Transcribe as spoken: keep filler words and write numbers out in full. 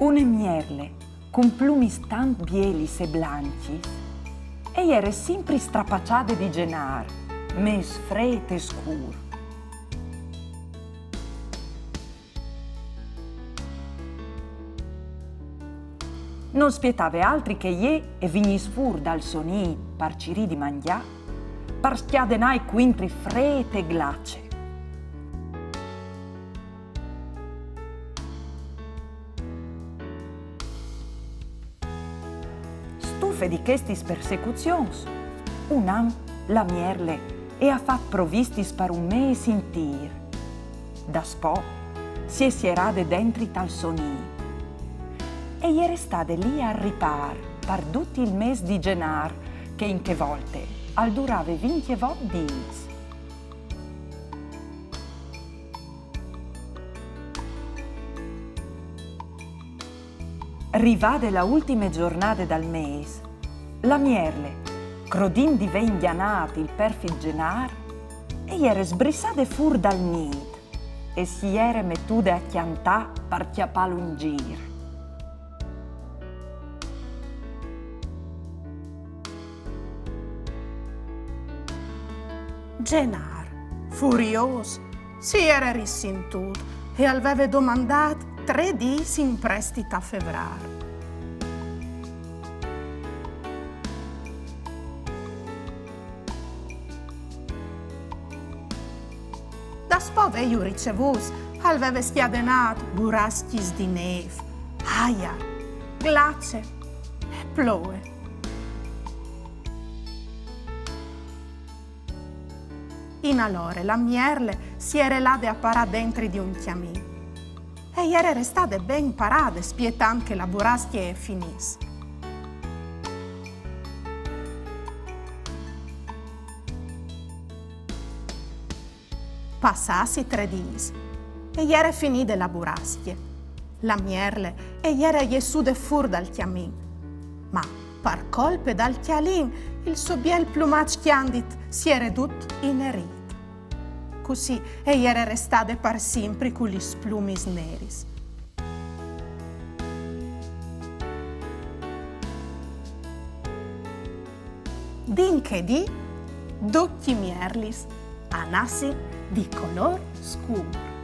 Une mierle, cun plumis tant bielis e blancis, e jere simpri strapaçade di Zenâr, mês frêt e scûr. No spietave altri che jê e vignìs fûr dal so nît par cirî di mangjâ, par scjadenâi cuintri frêt e glace. Stufe di chestis persecuzions, un an la mierle e à fat provistis par un mês intîr. Daspò si è sierade dentri tal so nît. E je restade li a ripâr par dut il mês di Zenâr, che in chê volte al durave vincjevot dîs. Rivade la ultime zornade dal mês, la mierle, crodint di vê ingjanât il perfit Zenâr, e jere sbrissade fûr dal nît e si jere metude a cjantâ par cjapâlu in gîr. Zenâr, furiôs, si jere risintût e al veve domandât trê dîs in prestit a Fevrâr. Daspò vêju ricevûts, al veve scjadenât burascjis di nêf, aiar, glace e ploie. In alore la mierle si jere lade a parâ dentri di un cjamin. E jere restade ben parade, spietant che la burascje e finìs. Passâts i trê dîs, e jere finide la burascje. La mierle e jere jessude fûr dal cjamin. Ma, par colpe dal cjalin, il so biel plumaç cjandit si jere dut inerît. Cussì e jere restade par simpri cu lis plumis neris. Di in chê dì, ducj i mierlis a nassin di colôr scûr.